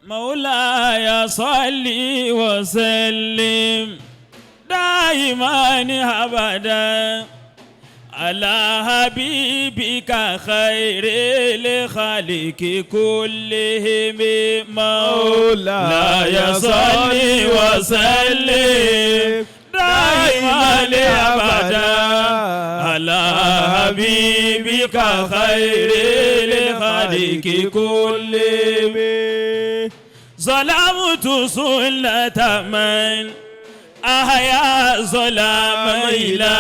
مولاي صل وسلم دائما أبدا على حبيبك خير الخلق كلهم. مولاي صل وسلم دائما أبدا على حبيبك خير الخلق كلهم. ظلمت سنة من أحيا ظلام إلى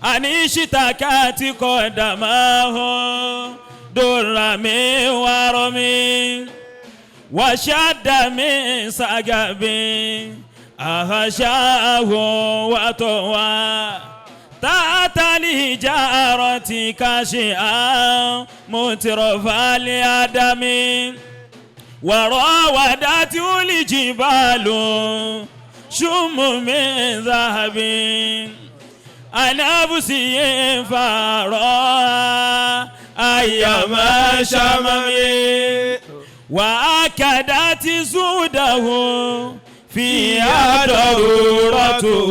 أن اشتكت قدماه در من ورم وشد من سقب أغشاه وطوى تحت الحجارة كاشئا مترف الأدم وراودته الجبال شم من ذهب عن نفسه فارا أيما شمم وأكدت زوده فيها ضرورته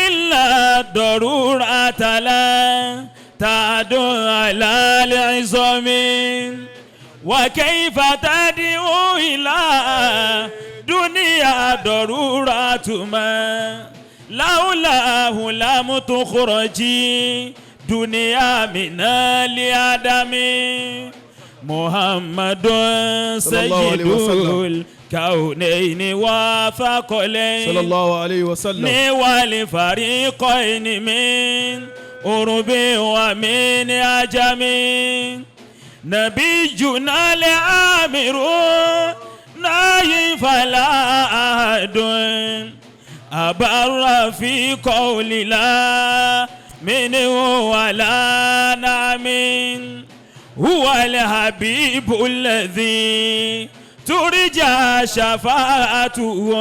إلا الضرورة لا تعد على العظام. وكيف تدعو إلى دنيا ضرورة ما لولاه لم تخرجي دنيا من العدم. محمد سيد الكونين وثقلين صلى الله عليه وسلم والفريقين من أرب ومن عجم. نبينا الآمر ناهي فلا أحد أبر في قول لا منه ولا نعم. هو الحبيب الذي ترجى شفاعته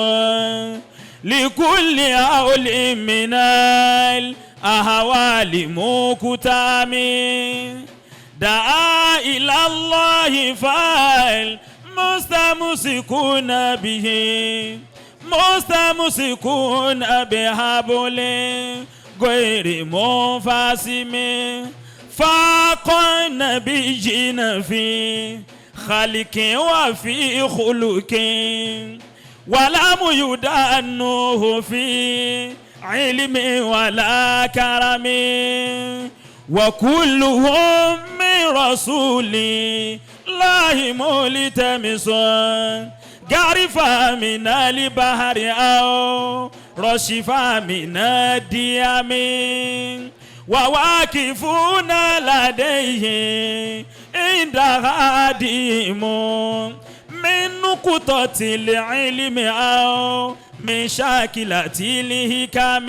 لكل أول من الأهوال مكتام. دعا إلى الله فالمستمسكون به مستمسكون بحبل غير منفصم. فاق النبيين في خلق وفي خلق ولم يدانوه في علم ولا كرم. وكلهم من رسول الله ملتمس غرف من البحر أو رشف من الديم. وواقفون لديه عند هادم من نقطة العلم أو من شاكلة الحكم.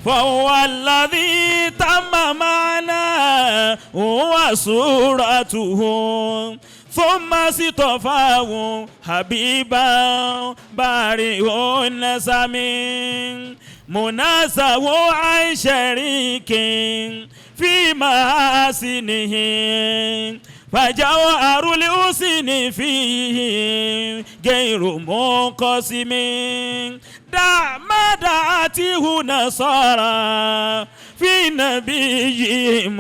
فهو الذي تم معنا وصورته ثم اصطفاه حبيبا بارئ النسم منازه عن شريك في محاسنه فجوهر الحسن فيه غير منقسم. دع ما دعته نصارى في نبيهم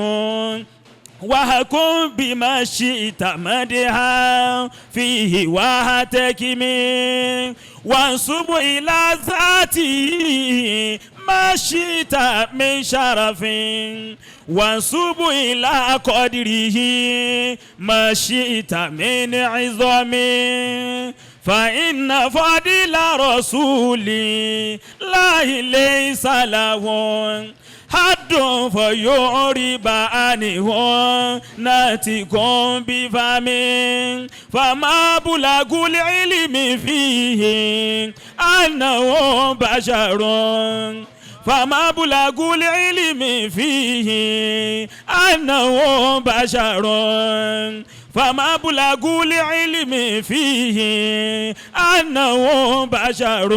وحكم بما شئت مدحا فيه وحتكم. وانصب إلى ذاته ما شئت من شرف وانصب إلى قدره ما شئت من عظم. فإن فضل رسول الله ليس له حد فيعرب عنه ناتق بفم. فما بلغ العلم فيه أنه بشر فما بلغ العلم فيه أنه بشر فما بلغ العلم فيه أنه بشر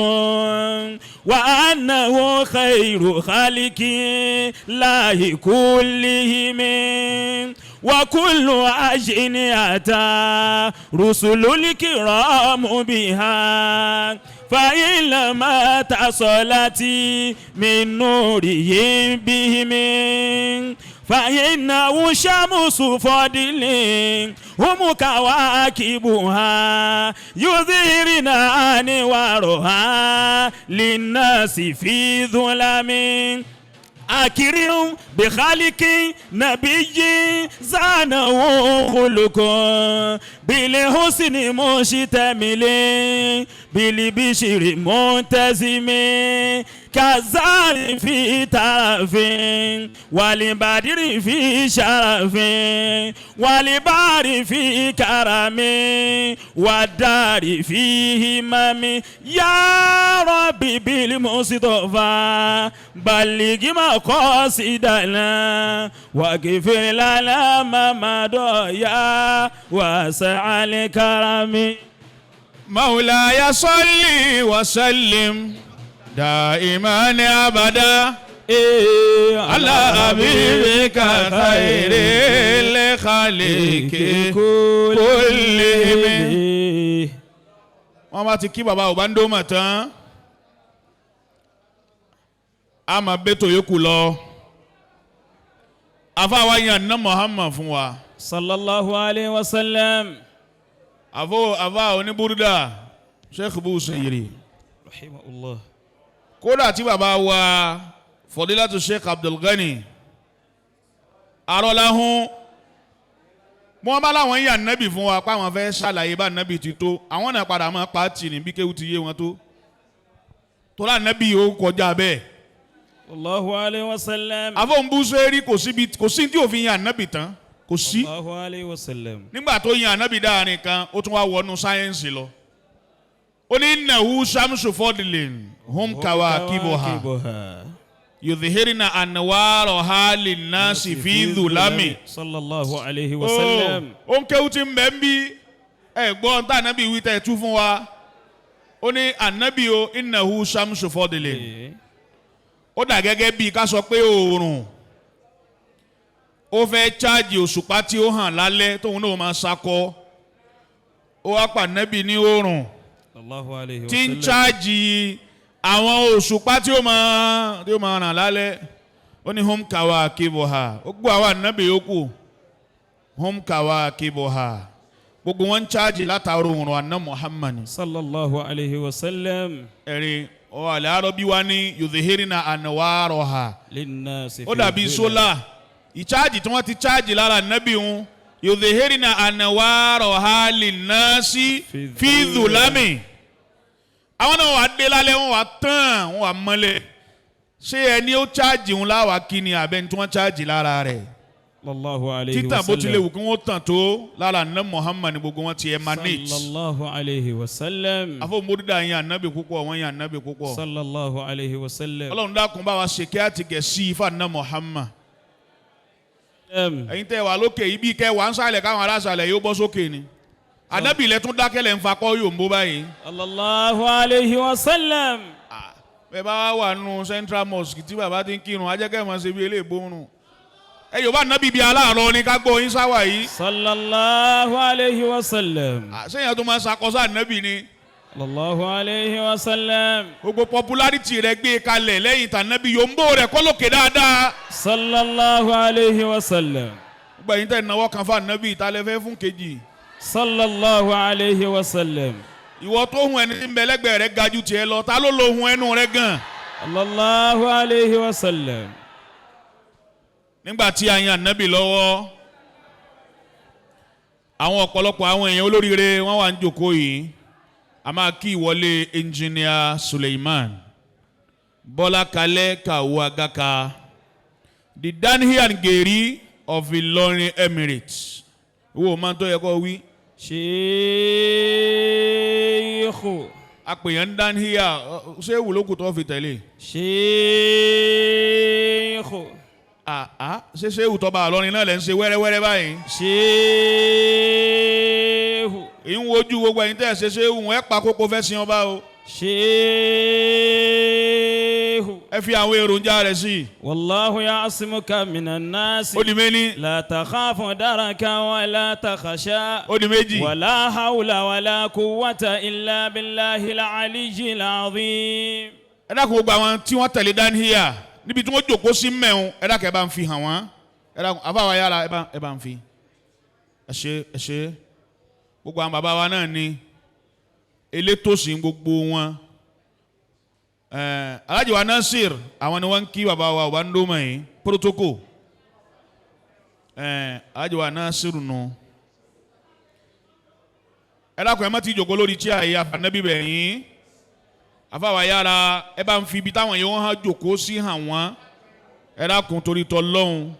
وأنه خير خلق الله كلهم. وكل أجنية رسل الكرام بها فإن لما تصلت من نوره بهم فإنه شمس فضل هم كواكبها يظهرن أنوارها للناس في ظلم أكرم بخالق نبي زانه خلق بالحسن مشتمل بالبشر منتزم كزار في ترف والبدر في شرف والبار في كرم والدار في همم يا ربي بالمصطفى بلغ مقاصدنا واغفر لنا ما مضى يا واسع الكرم. مولاي صل وسلم دائما أبدا على حبيبك خير الخلق كلهم. Wọ́n bá ti kí bàbá Obandoma tán, a máa bẹ́tò yòókù lọ. Àfáà yàn ná Muhammad fún wa. Sallallahu alayhi wa sallam. Àfáà oníbúrúdà Sheikh Busiri. Rahimahullah. Kódà tí bàbá wa Fadilatu Sheikh Abdulgani Arọ́láhún wọ́n bá láwọn yàn nábì fún wa pé àwọn fẹ́ ṣàlàyé bá nábì ti tó, àwọn náà padà máa pa á tì ní bí kéwù ti yé wọn tó tọ́lá nábì ó kọjá bẹ́ẹ̀. Allahu alayhi wa sallam. Àfọ̀nbúsẹ́rí kò síbi kò sí tí òfin yàn nábì tán, kò sí. Allahu alayhi wa sallam. Nígbà tó yàn nábì dáhàrin kan, ó tún wá wọnú sáyẹ́ǹsì lọ. Ó ní innahu shamsu fadlin hum kawakibuha yudhihirna anwaraha linnasi fi dhulami. Sallallahu alayhi wa sallam. Ó ń kéwú tí ń bẹ́ ń bí ẹ̀gbọ́n tá ànábì wí tẹ̀ tú fún wa. Ó ní ànábì o innahu shamsu fadlin. Ó dà gẹ́gẹ́ bíi ká sọ pé oòrùn ó fẹ́ cháàjì òṣùpá tí ó hàn lálẹ́ tóun náà máa sakọ. Ó wá pa ànábì ní oòrùn tí ń cháàjì àwọn òṣùpá tí ó máa ràn lálẹ́. Ó ní hum kawakibuha. Ó gbọ́ àwọn ànábì yòókù hum kawakibuha, gbogbo wọn ń cháàjì látàrí oòrùn àná Muhammad sallallahu alayhi wa sallam. Ẹ̀rí ọ̀lẹ́ àrọ́bí wa ní yudhihirna anwaraha. Ó dàbí sólà ìcháàjì tí wọ́n ti cháàjì lára ànábì ń yudhihirna anwaraha linnasi fi dhulami. Àwọn náà wà dé lálẹ́, wọ́n wà tán, wọ́n wà mọ́lẹ̀. Ṣé ẹni ó cháàjì ń láwà kí ni àbẹ́ni tí wọ́n cháàjì lára rẹ̀? Títàn bó tilẹ̀ wù kí wọ́n tàn tó lára àná Muhammad gbogbo wọn ti emanate. Sallallahu alayhi wa sallam. Àfọwọ́mọdúdà yẹn ànábì púpọ̀, wọ́n yẹn ànábì púpọ̀. Sallallahu alayhi wa sallam. Ọlọ́run dákun bá wa ṣe kí á ti gẹ̀ sí ifá àná Muhammad. Ẹ̀yin tẹ́ wà lókè ibi kẹ́ wà ń sàlẹ̀ káwọn aláṣàlẹ̀ yóò bọ́ sókè ni. Ànábì ilẹ̀ tún dákẹ́lẹ̀ ń fakọ́ yóò ń bó báyìí. Sallallahu alayhi wa sallam. Bẹ́ẹ̀ bá wà nù Central Mosque tí bàbá ti ń kírun, ajẹ́kẹ́ mọ̀ ṣe bí eléèbó ń rùn. Ẹ yóò bá nábì bíi aláàárọ̀ ni ká gbọ́ yín sáwà yìí. Sallallahu alayhi wa sallam. Sẹ́yìn tó máa ń ṣàkóso ànábì ni. Sallallahu alayhi wa sallam. Gbogbo popularity rẹ̀ gbé kalẹ̀ lẹ́yìn tànábì yòǹbó rẹ̀ kọ́lòkè dáadáa. Sallallahu alayhi wa sallam. Gbogbo ẹ̀yin tẹ̀ náwó kan fún ànábì ìtàlẹ́ fẹ́ fún kejì. Sallallahu alayhi wa sallam. Ìwọ tó hun ẹni tí ń bẹ lẹ́gbẹ̀ẹ́ rẹ̀ ga ju tiẹ̀ lọ, ta ló lo hun ẹnu rẹ̀ gan? Sallallahu alayhi wa sallam. Nígbà tí a yan ànábì lọ́wọ́, àwọn ọ̀pọ̀lọpọ̀ àwọn èèyàn olóríire wọ́n wà ń jókòó yìí. A máa kí ìwọlé Engineer Suleiman Bọ́lá Kalẹ́ Kawu Agaka, the Danhian Geri of Ilorin Emirates. Wo máa tó yẹ kó wí. Sheikhu. Àpèyàn ń Danhiya, ṣé wùlókù tó fi tẹ̀lé? Sheikhu. Ṣé ṣéwù tọba Ìlọrin náà lẹ́ ń ṣe wẹ́rẹ́wẹ́rẹ́ báyìí? Ṣéhù. Èyí ń wojú gbogbo ẹ̀yin tẹ́ ẹ̀ ṣe ṣéwù ẹ̀ pa kókó fẹ́ sin ọba o. Ṣéhù. Ẹ fi àwọn èròjà rẹ̀ sí. Wallahu ya'simuka minan nasi. Ó di méní. La takhafu daraka wa la takhsha. Ó di méjì. Wa la hawla wa la quwwata illa billahil aliyyil azim. Ẹ dákun gbogbo àwọn tí wọ́n tẹ̀lé Danhiya níbi tí wọ́n jókòó sí mẹ́un, ẹ dákun ẹ bá ń fi hàn wọ́n. Ẹ dákun àfáwà yára ẹ bá ń fi. Ẹ ṣé ẹ ṣé. Gbogbo àwọn bàbá wa náà ni elétò sí gbogbo wọn. Alhaji wa Nasir àwọn ni wọ́n ń kí bàbá wa ọba ń dó mọ̀ yìí protocol. Alhaji wa Nasir nù. Ẹ dákun ẹ má ti jókòó lórí chair yìí àfànàbí bẹ̀ yín. Àfàwà yára ẹ bá ń fi ibi táwọn yìí wọ́n hàn jókòó sí hàn wọ́n. Ẹ dákun torí tọ́ lọ́hùn.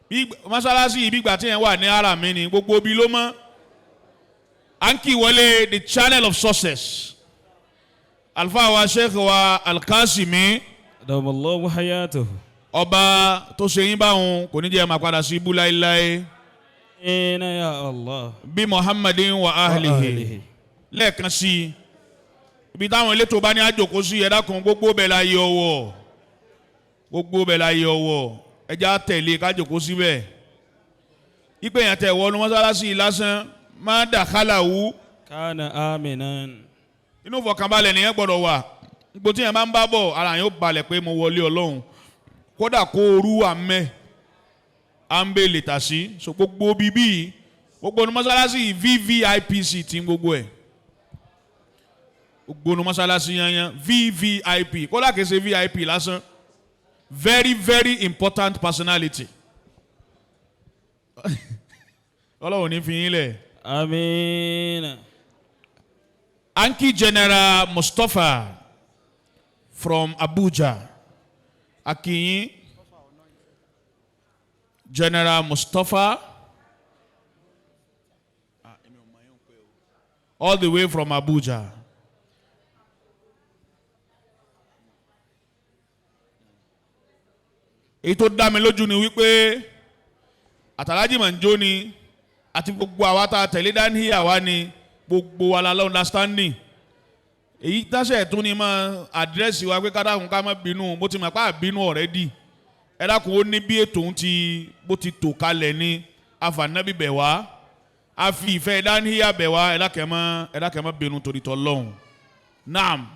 Bí mọ́sálásí ibi ìgbà tí yẹn wà ní ara mi ni gbogbo ibi ló mọ́. À ń kí wọlé the channel of success. Alfa wa Sheikh wa Alkasimi. Adamallahu hayatahu. Ọba tó ṣe yín báwọn kò ní jẹ́ máa padà sí ibú láéláé. Inna ya Allah. Bí Muhammadin wa ahlihi. Lẹ́ẹ̀kan sí i. Ibi táwọn elétò bá ní àjòkó sí ẹ dákun gbogbo bẹ̀ la yẹ ọwọ́. Gbogbo bẹ̀ la yẹ ọwọ́. Ẹ já tẹ̀lé kájòkó síbẹ̀. Ipe yẹn tẹ̀ wọnú mọ́sálásí lásán má dàkálà wú. Kana aminan. Inú ìfọ̀kànbalẹ̀ nìyẹn gbọ́dọ̀ wà. Gbogbo tí yẹn máa ń bá bọ̀ ara yẹn ó balẹ̀ pé mo wọlé Ọlọ́run. Kódà kó orú wà mẹ́. À ń bè lè tà sí. So gbogbo bíbí gbogbo ní mọ́sálásí VVIPC ti ń gbogbo ẹ̀. Gbogbo ní mọ́sálásí yanyan VVIP. Kódà kìí ṣe VIP lásán. Very very important personality. Ọlọ́run ní fi yín lẹ̀. Àmín. Anki General Mustapha from Abuja. Akinyin General Mustapha all the way from Abuja. Èyí tó dá mi lójú ni wípé àtàlájì Mànjó ni àti gbogbo àwa tá a tẹ̀lé Danhiya wa ni gbogbo wa la understanding. Èyí táṣẹ̀ tún ni máa àdírẹ́sì wa pé kádàkùn ká má bínú bó ti mọ̀ pé àbínú already. Ẹ dákun ó ní bí ètò ń ti bó ti tò kalẹ̀ ni àfànàbí bẹ̀ wá a fi ìfẹ́ Danhiya bẹ̀ wá ẹ dákẹ́ má bínú torí tọ́ lọ́hùn. Naam.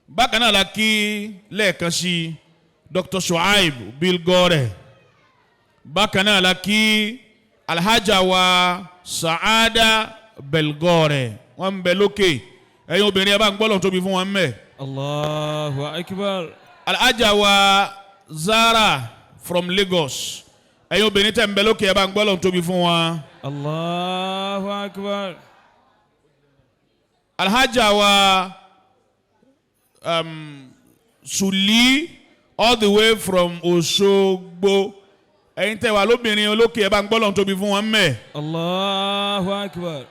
Bákan náà la kí lẹ́ẹ̀kan sí Dr. Shuaib Bilgore. Bákan náà la kí Alhaja wa Saada Belgore. Wọ́n ń bẹ lókè. Ẹ̀yin obìnrin ẹ bá ń gbọ́ lọ́n tóbi fún wọn mẹ́. Allahu Akbar. Alhaja wa Zara from Lagos. Ẹ̀yin obìnrin tẹ̀ ń bẹ lókè ẹ bá ń gbọ́ lọ́n tóbi fún wọn. Allahu Akbar. Alhaja wa Suli all the way from Osogbo. Ẹ̀yin tẹ́ wà lóbìnrin olókè ẹ bá ń gbọ́ lọ́n tóbi fún wọn mẹ́. Allahu Akbar.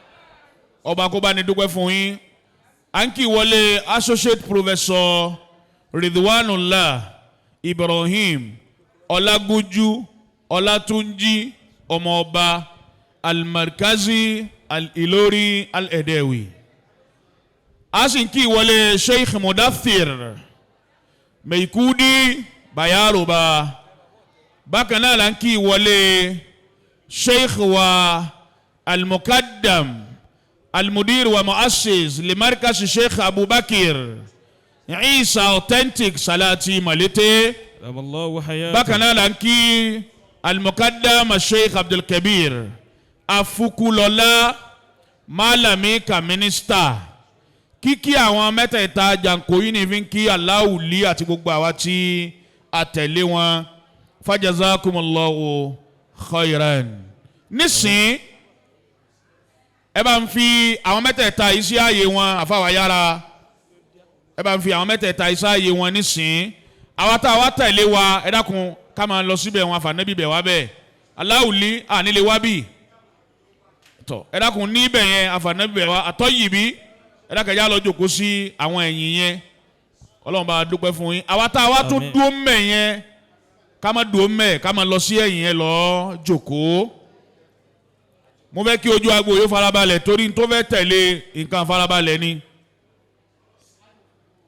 Ọba kó bá ní dúpẹ́ fún yín. À ń kí wọlé Associate Professor Ridwanullah Ibrahim Ọlágúnjú Ọlátúnjí ọmọọba Almarkazi Al-Ilori Al-Edewi. A sì ń kí wọlé Sheikh Mudathir Meikudi Bayaruba. Bákan náà là ń kí wọlé Sheikh wa Al-Muqaddam Al-Mudir wa Muassis limarkaz Sheikh Abubakar Isa Authentic Salati Malete. Bákan náà là ń kí Al-Muqaddam Sheikh Abdul Kabir Afukulola Malami Kaminista. Kíkí àwọn mẹ́tẹ̀ẹ̀ta jàǹkó yìí ní fi ń kí Aláwùlí àti gbogbo àwa tí a tẹ̀lé wọn. Fajazakumullahu khairan. Nísìn ẹ bá ń fi àwọn mẹ́tẹ̀ẹ̀ta yìí sí ààyè wọn àfàwà yára. Ẹ bá ń fi àwọn mẹ́tẹ̀ẹ̀ta yìí sí ààyè wọn nísìn. Àwa tá a wá tẹ̀lé wa ẹ dákun ká máa lọ síbẹ̀ wọn àfànẹ́bí bẹ̀ wá bẹ́ẹ̀. Aláwùlí ànílé wá bì. Tọ́ ẹ dákun níbẹ̀ yẹn àfànẹ́bí bẹ̀ wá àtọ́yìbí. Ẹ dákun ẹ já lọ jókòó sí àwọn ẹ̀yìn yẹn. Ọlọ́run bá dúpẹ́ fún yín. Àwa tá a wá tún dúró mẹ́ yẹn ká má dúró mẹ́ ká má lọ sí ẹ̀yìn yẹn lọ jókòó. Mo fẹ́ kí ojú agbo yóò farabalẹ̀ torí n tó fẹ́ tẹ̀lé nǹkan farabalẹ̀ ni.